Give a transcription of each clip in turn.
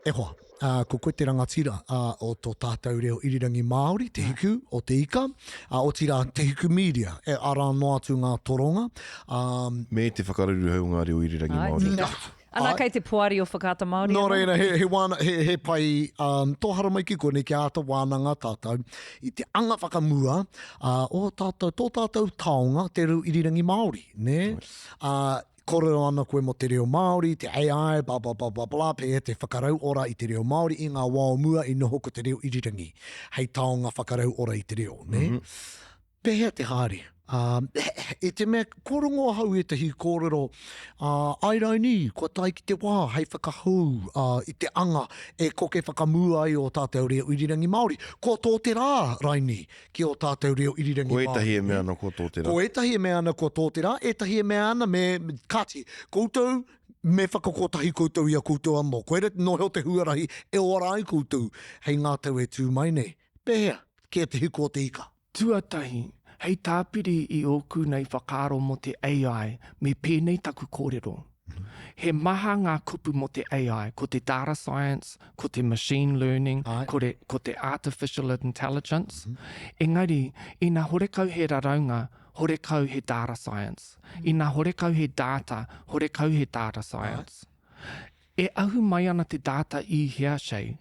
E hoa, ko koe te rangatira o tō tātou reo irirangi Māori, Te Hiku o Te Ika, otirā Te Hiku Media, e arā noa atu ngā toronga. Me te whakaruruhau o ngā reo irirangi Māori. Ana kei te poari o Whakaata Māori Nō reira, he, he, wāna, he, he pai um, tō haramai ki konei kia āta wānanga tātou i te anga whakamua uh, o tātou, tō tātou taonga, te reo irirangi Māori, nē? Uh, Kōrero ana koe mō te reo Māori, te AI, blah blah blah blah blah, pēhea te whakarauora i te reo Māori i ngā wā o mua i noho ko te reo irirangi hei taonga whakarauora i te reo, nē? Mm -hmm. Pēhea te haere? Uh, i te mea, kua rongo ahau ētahi kōrero, uh, ai raini, kua tae ki te wā hei whakahou uh, i te anga e koke whakamua ai o tātou reo irirangi Māori. Kua tō te rā, raini, ki ō tātou reo irirangi Ko ētahi e mea ana kua tō te rā. Ko ētahi e mea ana kua tō te rā, ētahi e mea ana me, kāti, koutou, me whakakotahi koutou i a koutou anō. Koira nō hea te huarahi e ora ai koutou hei ngā tau e tū mai nei. Pēhea? Kē te hiku o te ika. Tuatahi, hei tāpiri i ōku nei whakaaro mō te AI, me pēnei taku kōrero. He maha ngā kupu mō te AI, ko te data science, ko te machine learning, ko te, ko te artificial intelligence. Engari, ina horekau he raraunga, horekau he data science. Ina horekau he data, horekau he data science. E ahu mai ana te data i hea, Shay?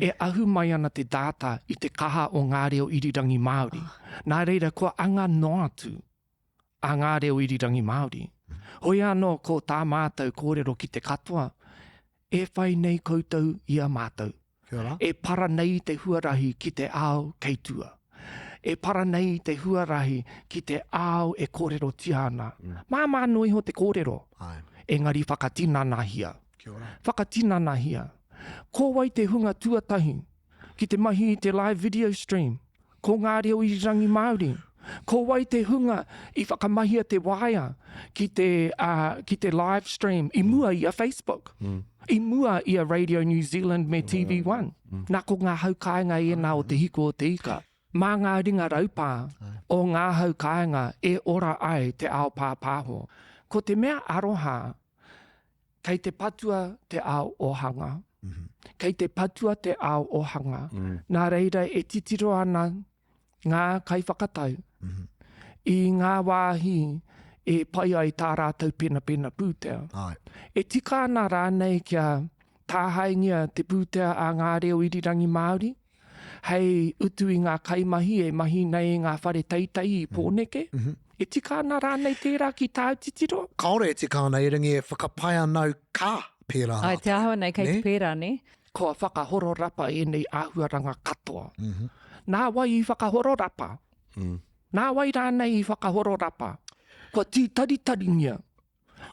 E ahu mai ana te data i te kaha o ngā reo irirangi Māori. Nā reira, kua anga noa atu a ngā reo irirangi Māori. Hoi anō ko tā mātou kōrero ki te katoa, e whai nei koutou i a mātou. E para nei te huarahi ki te ao kei tua. E para nei te huarahi ki te ao e kōrerotia ana. Māmā noa iho te kōrero, engari whakatinanahia. Whakatinanahia. Ko wai te hunga tuatahi ki te mahi i te live video stream? Ko ngā reo irirangi Māori. Ko wai te hunga i whakamahia te waea ki te, uh, ki te live stream i mua i a Facebook, mm. i mua i a Radio New Zealand me TV One. Mm. Nā ko ngā hau kāinga ēnā o te hiko o te ika. Mā ngā ringa raupā o ngā hau kāinga e ora ai te ao pāpāho. Ko te mea aroha, Kei te patua te ao ohanga. Mm -hmm. Kei te patua te ao ohanga. Mm. Nā reira e titiro ana ngā kaiwhakatau mm -hmm. i ngā wāhi e pai ai tā rātou penapena pūtea. Ai. E tika ana rānei kia tāhaengia te pūtea a ngā reo irirangi Māori? hei utu i ngā kaimahi e mahi nei i ngā whare teitei i Pōneke? Mm -hmm. E tika ana rānei tērā ki tāu titiro? Kāore e tika ana, erangi e whakapae ana au ka pērā rātou. Ai, te āhua nei, kei te pērā, nē? Kua whakahororapa ēnei āhuaranga katoa. Mm -hmm. Nā wai i whakahororapa? Mm. Nā wai rānei i whakahororapa? Kua tītaritaringia.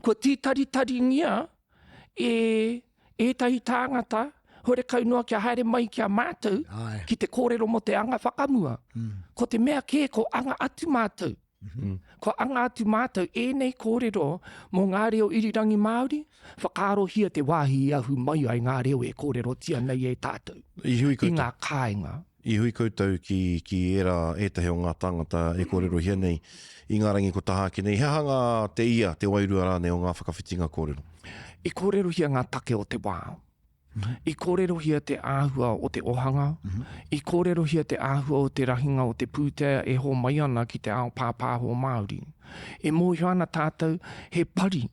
Kua tītaritaringia e ētahi tāngata horekau noa kia haere mai ki a mātou ki te kōrero mō te anga whakamua. Mm. Ko te mea kē, ko anga atu mātou. Mm -hmm. Ko anga atu mātou ēnei kōrero mō ngā reo irirangi Māori, whakaarohia te wāhi i ahu mai ai ngā reo e kōrerotia nei e tātou I, hui i ngā kāinga. I hui koutou ki, ki ērā, ētahi o ngā tāngata e kōrerohia nei i ngā rangi kua taha ake nei. He aha ngā, te ia, te wairua rānei o ngā whakawhitinga kōrero? I kōrerohia ngā take o te wā. I kōrerohia te āhua o te ohanga. I kōrerohia te āhua o te rahinga o te pūtea e hōmai ana ki te ao pāpāho Māori. E mōhio ana tātou he pari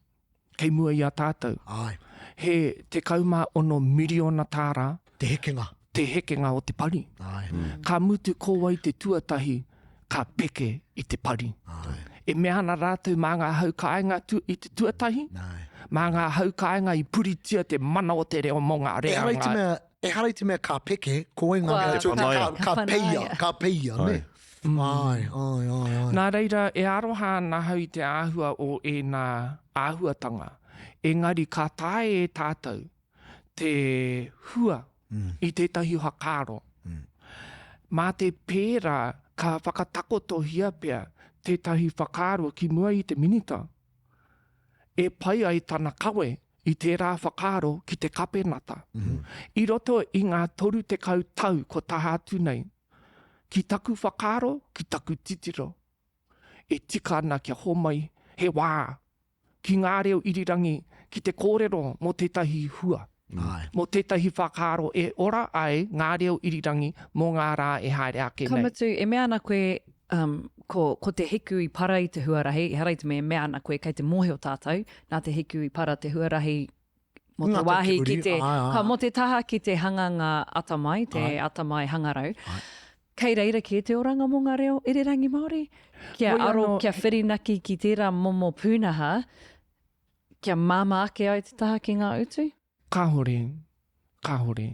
kei mua i a tātou. Āe. He 16 miriona tāra. Te hekenga. Te hekenga o te pari. Āe. Mm. Ka mutu ko wai te tuatahi ka peke i te pari. Āe. E mea ana rātou mā ngā hau kāinga tu, i te tuatahi, Āe. mā ngā hau kāinga i puritia te mana o te reo mō ngā reanga. Ehara i te mea, ehara i te mea ka peke, ko wai ngā mea tuatahi, ka, ka peia, ka peia, ne? Āe, āe, āe, āe. Nā reira, e aroha ana ahau i te āhua o ēnā āhuatanga, engari ka taea e tātou te hua i tētahi whakaaro. Mā te pērā ka whakatakotohia pea tētahi whakaaro ki mua i te Minita e pai ai tana kawe i tērā whakaaro ki te Kapenata. I roto i ngā 30 tau kua taha atu nei, Ki taku whakaaro, ki taku titiro, e tika ana kia homai he wā ki ngā reo irirangi ki te kōrero mō tētahi hua. Āe. Mō tētahi whakaaro e ora ai ngā reo irirangi mō ngā rā e haere ake Ka nei. mutu, e mea ana koe, um, ko, ko te hiku i para i te huarahi, ehara i te mea e mea ana koe, kei te mōhio tātou, nā te hiku i para te huarahi mō te Ngā tau ki wāhi ki muri, te, āe, āe. ka, mō te taha ki te hanganga atamai, te Āe. atamai hangarau. Āe. Kei reira kē te oranga mō ngā reo irirangi Māori? Kia Hoi aro, anō, kia whirinaki ki tērā momo pūnaha, kia māmā ake ai te taha ki ngā utu? Kāore, kāore.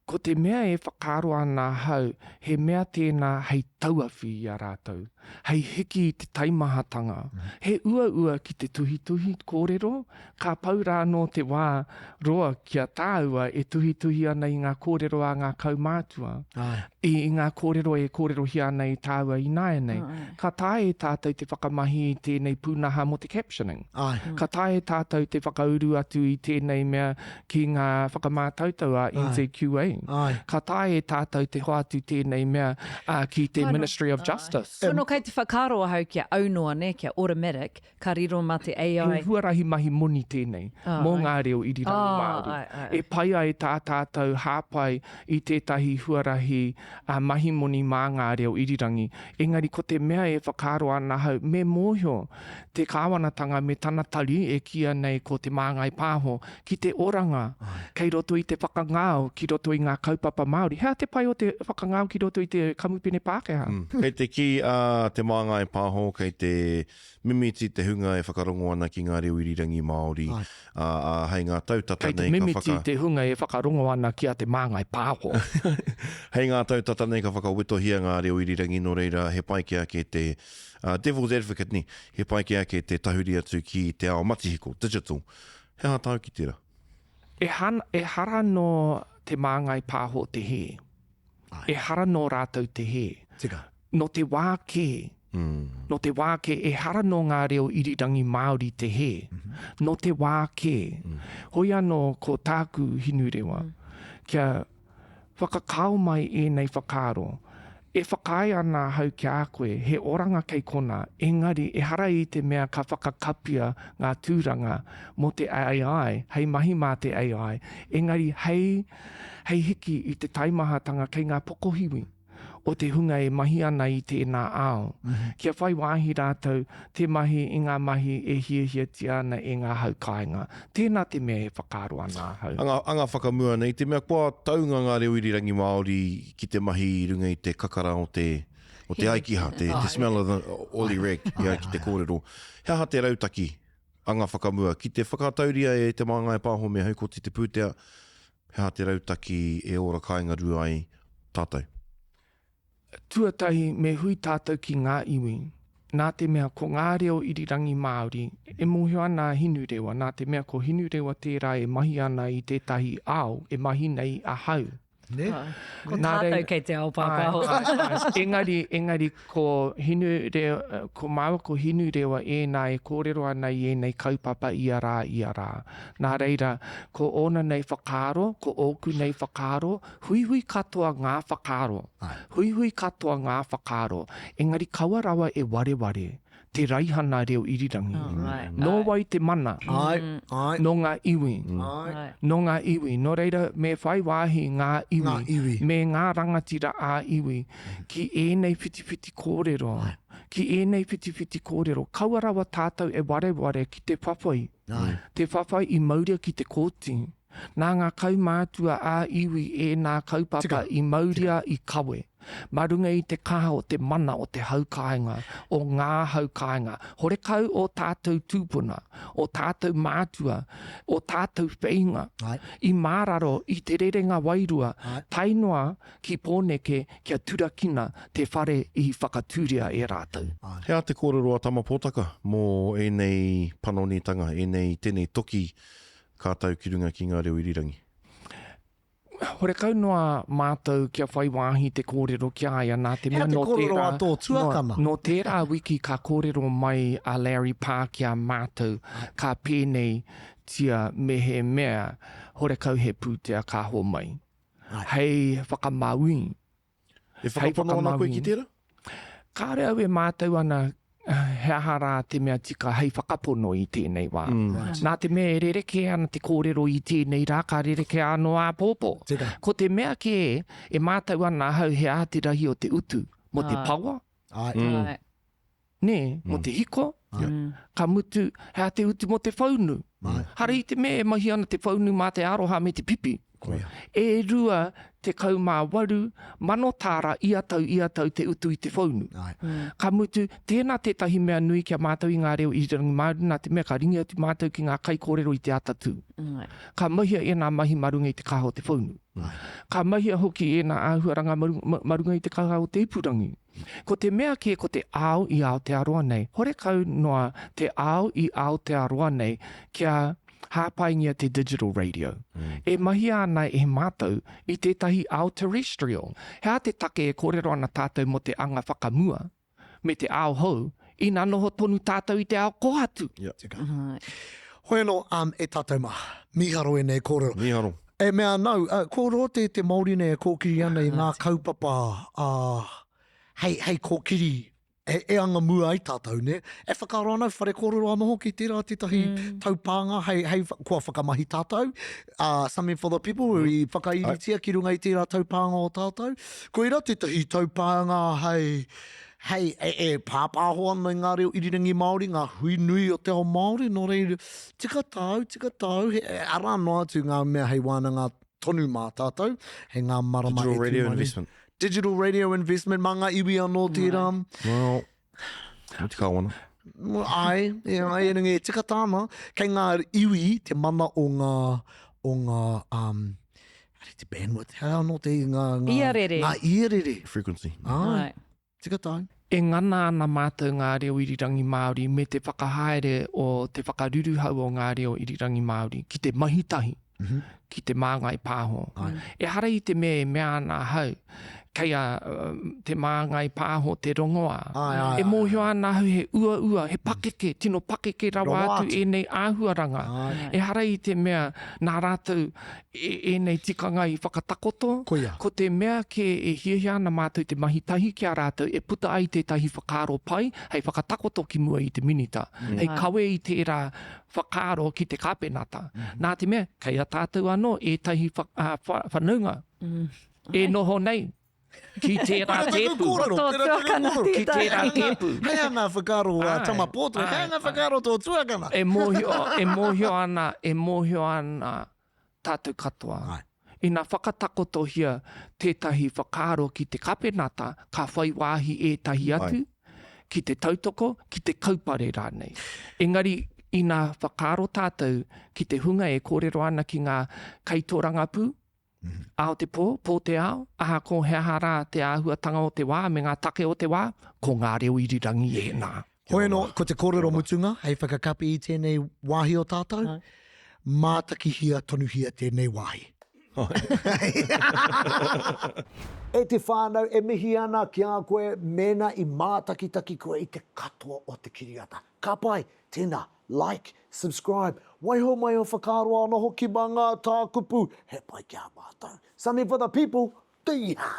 Ko te mea e whakaaro ana ahau, he mea tēnā hei tauawhi i a rātou, hei hiki i te taimahatanga. He uaua ki te tuhituhi kōrero, ka pau rā anō te wā roa ki a tāua e tuhituhi ana i ngā kōrero a ngā kaumātua, i ngā kōrero e kōrerohia ana e tāua ināianei. Ka taea e tātou te whakamahi i tēnei pūnaha mō te captioning. Ka taea e tātou te whakauru atu i tēnei mea ki ngā whakamātautau a NZQA. Ka taea e tātou te hoatu tēnei mea ki te Ministry of Justice. Pono kei te whakaaro ahau kia aunoa, nē, kia automatic, ka riro mā te AI. He huarahi mahi moni tēnei mō ngā reo irirangi Māori. E pai ai tā tātou hāpai i tētahi huarahi mahi moni mā ngā reo irirangi. Engari ko te mea e whakaaro ana ahau, me mōhio te kāwanatanga me tana tari e kīia nei ko Te Māngai Pāho ki te oranga kei roto i te whakangao ki roto i ngā kaupapa Māori. He aha te pai o te whakangao ki roto i te kamupene Pākehā? Kei te kī a Te Māngai Pāho kei te mimiti te hunga e whakarongo ana ki ngā reo irirangi Māori, ā, ā, hei ngā tau tata Kei te nei ka mimiti whaka. te hunga e whakarongo ana ki a Te Māngai Pāho. Hei ngā tau tata nei ka whakawetohia ngā reo irirangi, nō reira he pai kē ake te, ā, devil's advocate nē, he pai kē ake te tahuri atu ki te ao matihiko, digital. He aha tāu ki tērā? Ehara nō Te Māngai Pāho te hē. Ehara nō rātou te hē. Tika. Nō te wā kē, nō te wā kē, ehara nō ngā reo irirangi Māori te hē. Nō te wā kē. Hoi anō ko tāku Hinurewa, kia whakakao mai ēnei whakaaro. E whakaae ana ahau ki a koe, he oranga kei konā, engari ehara i te mea ka whakakapia ngā tūranga mō te AI, hei mahi mā te AI, engari hei, hei hiki i te taimahatanga kei ngā pokohiwi o te hunga e mahi ana i tēnā ao, kia whai wāhi rātou te mahi i ngā mahi e hiahiatia ana e ngā hau kāinga. Tēnā te mea e whakaaro ana ahau. Anga, anga whakamua nei, te mea kua taunga ngā reo irirangi Māori ki te mahi i runga i te kakara o te, o te aikiha, te, te smell of the oily rag, i ai ki te kōrero. He aha te rautaki anga whakamua? Ki te whakatauria e Te Māngai Pāho me Haukoti te pūtea, he aha te rautaki e ora kāinga rua ai tātou? Tuatahi me hui tātou ki ngā iwi, nā te mea ko ngā reo irirangi Māori, e mōhio ana a Hinurewa, nā te mea ko Hinurewa tērā e mahi ana i tētahi ao e mahi nei ahau. Nē? Ko tātou kei te ao pāpāho. Āe, āe, āe. Engari, engari ko Hinurewa, ko māua ko Hinurewa ēnā e kōrero ana i ēnei kaupapa ia rā, ia rā. Nā reira, ko ōna nei whakaaro, ko ōku nei whakaaro, Huihui katoa ngā whakaaro. Huihui katoa ngā whakaaro. Engari kaua rawa e wareware te raihana reo irirangi. Nō wai te mana? Nō ngā iwi. Nō ngā iwi. Nō reira me whai wāhi ngā iwi me ngā rangatira ā-iwi ki ēnei whitiwhiti kōrero. Ki ēnei whitiwhiti kōrero. Kaua rawa tātou e wareware ki te whawhai. Te whawhai i mauria ki te kōti. Nā ngā kaumātua ā-iwi ēnā kaupapa i mauria, i kawe. Mā runga i te kaha o te mana o te hau kāinga, o ngā hau kāinga, horekau ō tātou tūpuna, ō tātou mātua, ō tātou wheinga, i māraro i te rerenga wairua, tae noa ki Pōneke kia turakina te whare i whakatūria e rātou. He aha te kōrero a Tama Pōtaka mō ēnei panonitanga, ēnei, tēnei toki Ka tau ki runga ki ngā reo irirangi. Horekau noa mātou kia whai wāhi te kōrero ki a ia nā te mea He aha te nō kōrero tērā, a tō tuakana? nō tērā wiki ka kōrero mai a Larry Parr ki a mātou ka pēneitia mehemea horekau he pūtea ka homai hei whakamāui E whakapono ana koe ki tērā? Kāore au e mātau ana. He aha rā te mea tika hei whakapono i tēnei wā? Mm. Nā te mea e rerekē ana te kōrero i tēnei rā, ka rerekē anō āpōpō. Tika. Ko te mea kē, e mātau ana ahau he aha te rahi o te utu mō te pawa, Āe. Mm. nē, mō te hiko, Mm. ka mutu, he aha te utu mō te whaunu. Āe. Hara i te mea e mahi ana te whaunu mā te aroha me te pipi. Koia. E 28 tāra ia tau, ia tau te utu i te whaunu. Āe. Ka mutu, tēnā tētahi mea nui ki a mātou i ngā reo irirangi Māori, nā te mea ka ringi atu mātou ki ngā kaikōrero i te atatū. Ka mahia ēnā mahi mā runga i te kaha o te whaunu. Ka mahia hoki ēnā āhuaranga mā runga i te kaha o te ipurangi. Ko te mea kē ko te ao i Aotearoa nei, horekau noa te ao i Aotearoa nei kia hāpaingia te digital radio. E mahia ana e mātou i tētahi ao terrestrial. He aha te take e kōrero ana tātou mō te anga whakamua me te ao hou ina noho tonu tātou i te ao kōhatu? Tika. Hoi anō, um, e tātou mā, mīharo ēnei kōrero. Mīharo. E mea nau, uh, kōrero te, te Māori nei e kōkiri ana i ngā kaupapa uh, hei, hei kōkiri e, e anga mua ai tātou, nē? E whakaaro ana, whare kōrero anō hoki tērā tētahi mm. taupānga hei, hei, kua whakamahi tātou, uh, Something for the People, mm. i whakairitia ki runga i tērā taupānga o tātou. Koirā tētahi taupānga hei, hei e, e pāpāho ana i ngā reo irirangi Māori, ngā hui nui o te ao Māori, nō reira, tika tāu, tika tāu, he, arā noa atu ngā mea hei wānanga tonu mā tātou, hei ngā marama Digital e tū radio mai nei. investment. Digital radio investment mā ngā iwi anō tērā. Well, me te kāwana. Ai, e, ai, e, e tika tāna, kei ngā iwi te mana o ngā, o ngā, um, te bandwidth, hea anō te ngā, ngā, Iarere. Ngā iarere. Frequency. Ai, Ai. tika tāu. E ngana ana mātou ngā reo irirangi Māori me te whakahaere o te whakaruruhau o ngā reo irirangi Māori ki te mahi tahi ki Te Māngai Pāho. Ehara i te mea e mea ana ahau kei a Te Māngai Pāho te rongoā. E mōhio ana ahau he uaua, he pakeke, tino pakeke rawa atu ēnei āhuaranga. Ehara i te mea nā rātou ēnei tikanga i whakatakoto, ko te mea kē e hiahia ana mātou te mahi tahi ki a rātou e puta ai tētahi whakaaro pai hei whakatakoto ki mua i te Minita, hei kawe i tērā whakaaro ki te Kāpenata. Nā te mea, kei a tātou anō ētahi whanaunga e noho nei ki tērā tēpu. Tō tuakana tētahi. Ki tērā tēpu. Hei aha ngā whakaaro a Tama Pōtore, hei aha ngā whakaaro tō tuakana. E mōhio, e mōhio ana, e mōhio ana tātou katoa. Āe. Ina whakatakotohia tētahi whakaaro ki te kapenata, ka whai wāhi ētahi atu ki te tautoko, ki te kaupare rānei. Engari, ina whakaaro tātou ki te hunga e kōrero ana ki ngā kaitōrangapū, ao te pō, pō te ao, ahakoa he aha rā te āhuatanga o te wā me ngā take o te wā, ko ngā reo irirangi ēnā. Hoi anō, ko te kōrero mutunga hei whakakapi i tēnei wāhi o tātou, mātakihia tonuhia tēnei wāhi. E te whānau, e mihi ana ki a koe mēnā i mātakitaki koe i te katoa o te kiriata. Ka pai, tēnā, like, subscribe, waiho mai ō whakaaro anō hoki mā ngā tākupu, he pai ki a mātou. Something for the people, Tīhā!